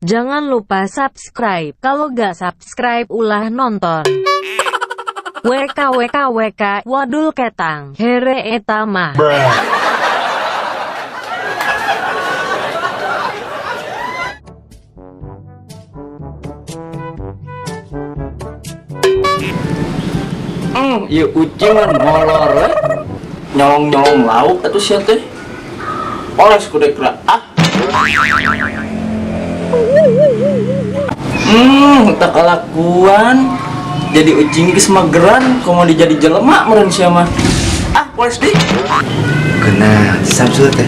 Jangan lupa subscribe. Kalau gak subscribe ulah nonton. WK WK WK wadul ketang. Here eta mah. Ieu ucing molor we. Nyolong-nyolong lauk atuh sia teh. Poles kudu ah. Tak kelakuan. Jadi ucing geus mageran, komo dijadi jelema meureun sia mah. Ah, poles deui. Kena si Samsul teh.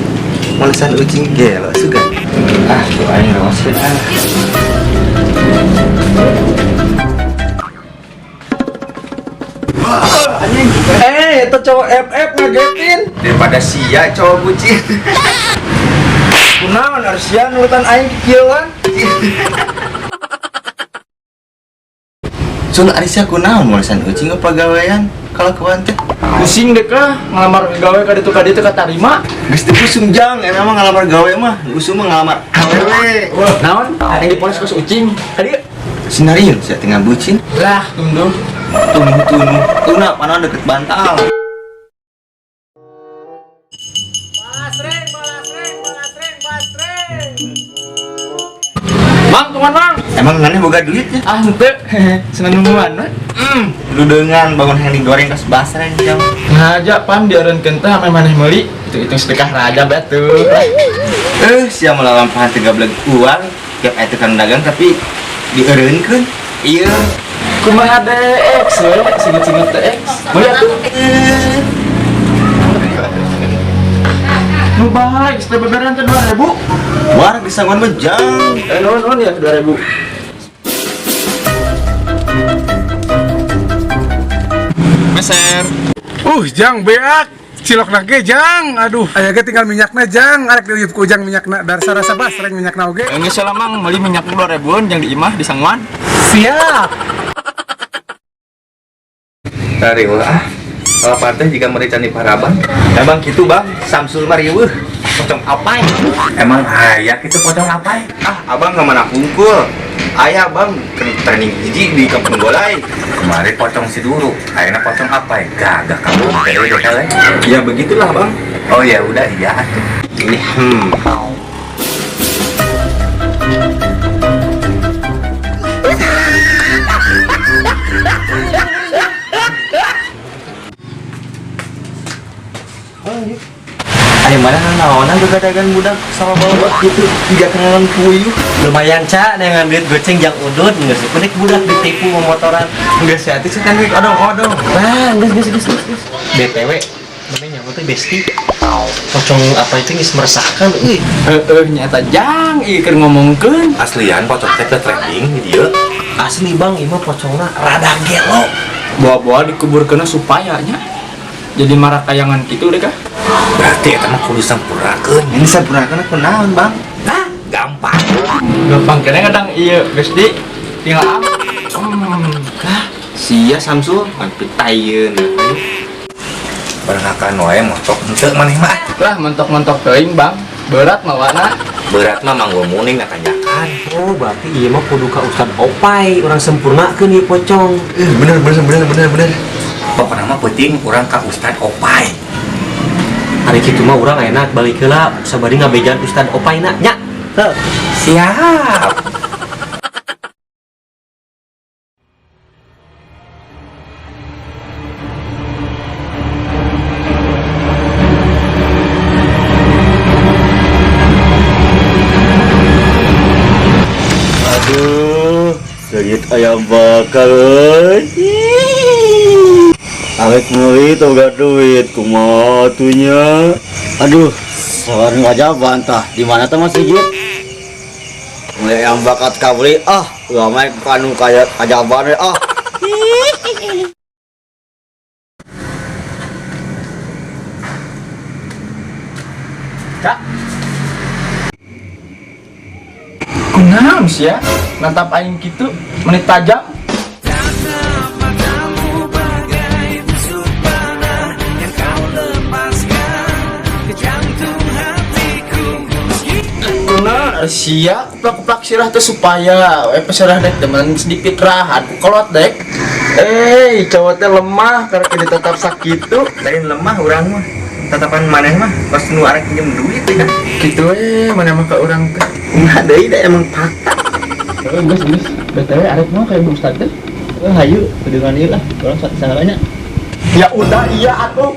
Molesan ucing gelo sugan. Ah, tuh aing rawaseun ah. Anjing. Itu cowok FF ngagetin. Daripada sia cowok bucin. Kunaon arsia nurutan aing kikieuan. Sun ari sia kunaon molesan ucing pagawean kalakuan teh. Pusing deh kah ngalamar gawe ka ditu katarima. Geus teu pusing jang, emang mah ngalamar gawe mah, usum mah ngalamar awewe. Naon? Yang dipoles kos ucing. Ka dieu. Sinariun sia tengah bucin. Lah, tunduh. Tunuh tunuh, tuna panon deket bantal. Mang, kuman mang. Emang maneh boga duit ya? Ah, henteu. Senang nungguan we. Lu dengan bangun yang digoreng kas basreng jang. Ngaja pan dieureunkeun teh ame maneh meuli. Itu sedekah raja batu. Sia melalampahan 13 uang tiap aya tukang dagang tapi dieureunkeun. Iya. Kumaha DX we, singet-singet DX. Meuli atuh. Nu baik, teh beberan teh 2000. War disangon mah jang. Nuhun ya 2000. Meser. Jang beak. Cilok nage jang. Aduh, aya ge tinggal minyakna jang. Arek diuyup ku ujang minyakna dar sarasa basreng minyakna oge. Geus salah mang meuli minyak 2000-an jang di imah di sanguan. Siap. Tari ah. Kalau partai jika merica di paraban. Emang gitu bang, Samsul mah riweuh. Pocong apai. Emang aya kitu pocong apai? Ah, abang nggak mana hungkul. Ayah bang, training hiji di kampung Golai. Kemarin pocong si dulu, akhirnya pocong apai. Gagah kamu, kayak Ya begitulah bang. Oh ya udah iya. Ini Ayo mana naonan gagadagan budak sama bawa gitu tiga kenangan puyuh. Lumayan ca dengan duit goceng jang udut nggak sih penik budak ditipu motoran. Enggak sih hati sih kan odong-odong. Nah, geus. BTW, namanya nyawa teh besti. Pocong apa itu geus meresahkan euy. Heeh, nyata jang ieu keur ngomongkeun. Aslian pocong teh trending di dieu. Asli bang, ieu mah pocongna rada gelo. Bawa-bawa dikuburkeun supaya nya. Jadi marakayangan kitu deh kah? Berarti eta mah kudu sampurnakeun. Ini sampurnakeun aku naon bang? Nah, gampang. Gampang kene kadang ieu besti tinggal am. Lah, sia Samsul sampai tayeun. Barangkakan wae montok henteu maneh mah. Lah mentok-mentok teuing bang. Berat mawana. Berat mah manggul muning ngatanjakan. Oh, berarti ieu mah kudu ka Ustad Opai, urang sempurnakeun ieu pocong. Bener bener bener bener bener. Pokokna mah penting urang ka Ustad Opai. Hari kitu mah urang enak balik heula sabari ngabejan Ustad Opai na nya. Heuh. Siap. Aduh, seungit ayam bakar euy. Awet meuli teu duit kumaha atunya. Aduh, sawarna ngajaban tah di mana teh masjid? Mulai ayam bakar kabeli ah, ulah mah kanu kaya kajaban we ah. Kak. Kunaon sia? Natap aing kitu menit tajam. Kunaon Ari sia kuplak-kuplak sirah teh supaya we peserah dek temen sedikit rahan ku kolot dek. Eh, cowok teh lemah karena kita tetap sakitu. Lain lemah urang mah. Tatapan maneh mah pas nu arek pinjem duit teh kan. Gitu mana mah ka urang teh. Enggak deui da emang fakta. Geus geus. BTW arek mau kayak Bu Ustad teh. Hayu dengan ieu lah, urang sagalanya. Ya udah iya atuh.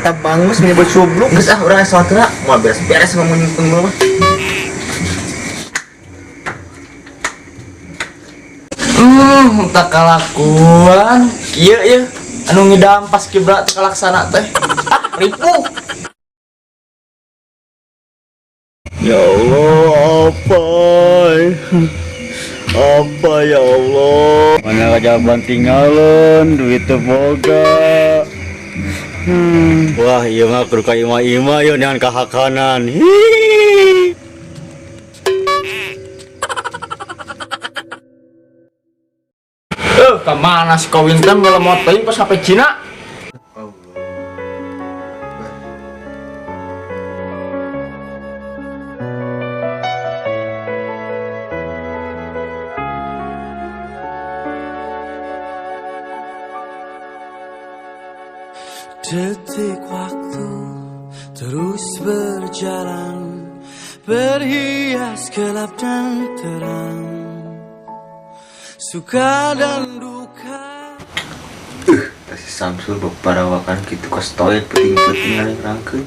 Eta bangus menyebut subluk geus ah urang salat heula. Moal beres-beres ngomong nyingkung mah. Tak kalakuan. Iya iya. Anu ngidam pas kiblat teu kalaksana teh. Ah, ripuh. Ya Allah, apa? Apa ya Allah? Mana jawaban tinggalan, duit teu boga. Wah, iya mah kudu ka ima-ima yeuh neangan kahakanan. Hihi. Kemana si kawin teh ngelemot teuing pas sampai Cina? Detik waktu terus berjalan, berhias gelap dan terang, suka dan duka. Si Samsul beparawakan gitu kos toilet penting-penting ngalih rangkeun.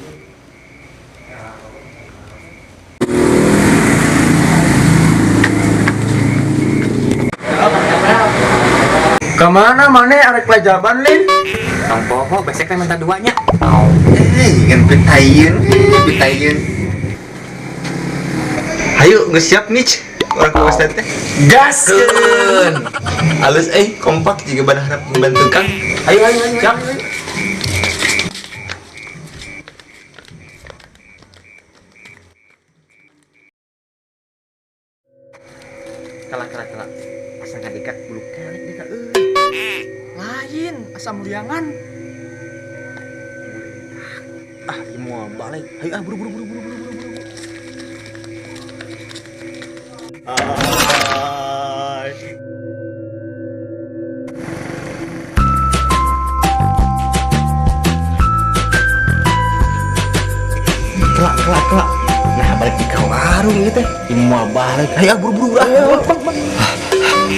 Kemana mana arek lajaban lin? Tong poho besek teh minta duanya. Kan pitayeun, pitayeun. Hayu geus siap nih, urang ka Ustad teh. Gaskeun. Alus kompak juga berharap membantu Kang. Ayo ayo ayo. Siap. Kalah kalah kalah. Asa ngadekak bulu kelek deka euy. Lain asa muriangan. Ah, ieu moal balik. Hayu ah buru buru buru buru buru buru. Hai. Kelak kelak kelak. Nah, balik di ka warung ieu teh. Ieu moal balik. Hayu ah buru buru ah. Bang bang.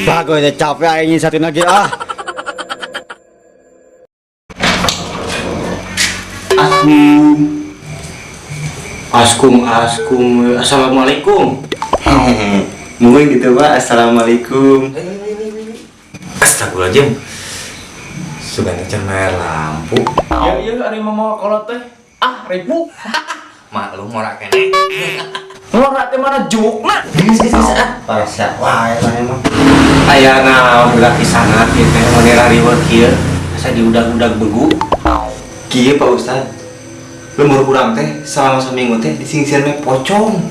Bagus, capek aing satu lagi ah. Askum. Askum askum. Assalamualaikum. Mungkin gitu Pak. Assalamualaikum. Astagfirullahaladzim. Sugan teh mayar lampu. Ya iya ari mamawa kolot teh. Ah, ripuh. Maklum morak keneh. Ngora teh mana jukna? Geus geus geus ah. Parasa wae maneh mah. Aya naon ulah kisana kieu teh maneh riweuh kieu asa diudag-udag begu. Kieu Pak Ustad. Lembur urang teh selama saminggu teh disingsian we pocong.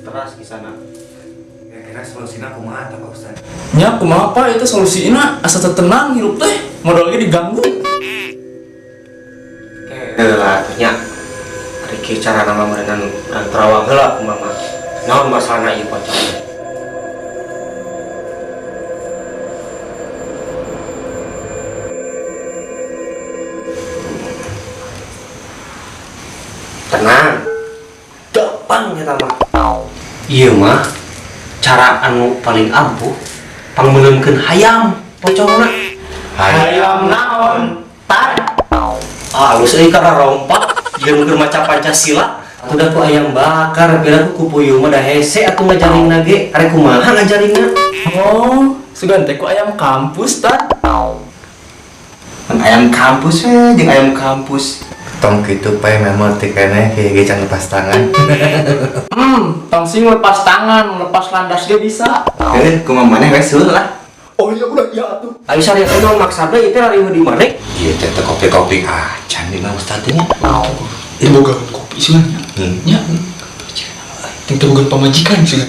Teras kisana. Kira-kira solusina kumaha tah Pak Ustad? Nya kumaha Pak itu solusina asa teu tenang hirup teh. Modal ge diganggu. Heula atuh nya. Ari kieu carana mah meureunnan urang terawang heula kumaha mah. Naon masalahna ieu pocong? Tenang. Gampang eta mah. Ieu mah cara anu paling ampuh pangmeuleumkeun hayam pocongna. Hayam naon? Tar. Halus euy kana rompak jeung keur maca Pancasila. Atuh da ku ayam bakar pira ku puyuh mah da hese atuh ngajaringna ge. Arek kumaha ngajaringna? Oh, sugan teh ku ayam kampus tar. Kan ayam kampus we jeung ayam kampus. Tong kitu pae memang teh keneh kieu ge can lepas tangan. Tong sing lepas tangan, lepas landas ge bisa. Kumaha maneh we seueur lah. Oh iya udah iya atuh. Ayo sari teh naon maksudna ieu teh riweuh di mana? Ieu teh teh kopi-kopi acan di mah Ustad teh nya. Ini boga kopi sih nya. Nya. Ting teu boga pamajikan sih.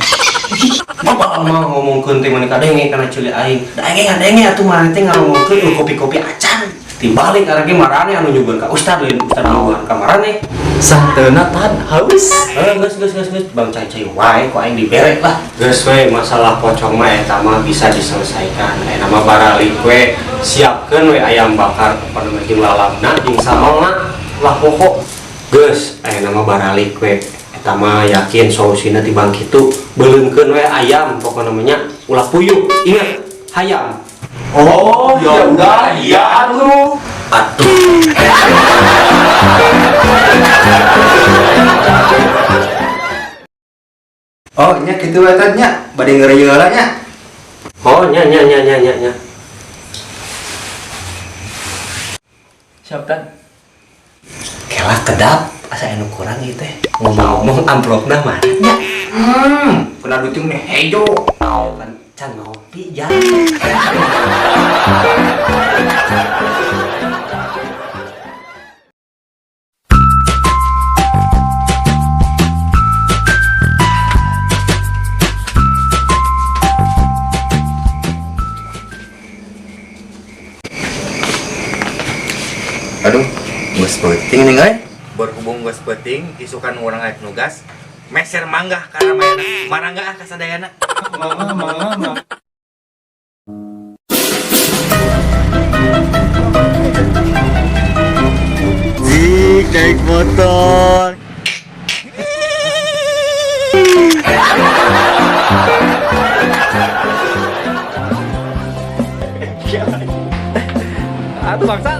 Bapak mah ngomongkeun teh maneh kadenge kana ceuli aing. Da aing ngadenge atuh maneh teh ngomongkeun kopi-kopi acan. Tibalik arek ge marane anu nyuguhan ka ustad lain ustad nyuguhan ka marane. Sahteuna tan haus. Eh, geus geus geus geus bang cai-cai wae ku aing diberek lah. Geus we masalah pocong mah eta mah bisa diselesaikan. Aya nama baralik we siapkeun we ayam bakar pokona mah jeung lalabna jeung samelna lah pokok. Geus aya nama baralik we eta mah yakin solusina ti bang kitu beuleumkeun we ayam pokona mah nya ulah puyuh. Ingat hayam. Oh, ya udah, iya lu. Aduh. Oh, nya kitu we teh nya, bade ngeureuyeuh heula nya. Oh, nya nya nya nya nya nya. Siap tan. Kela kedap asa anu kurang ieu teh. Ngomong-ngomong amplopna mana nya? Kena duit nih hejo. Pan can ngopi jang. Aduh, geus peuting nih euy. Berhubung geus peuting, isukan urang arek nugas, meser manggah ka Ramayana. Marangga ah ka sadayana. Mangga. Zik naik motor. Atuh bangsa.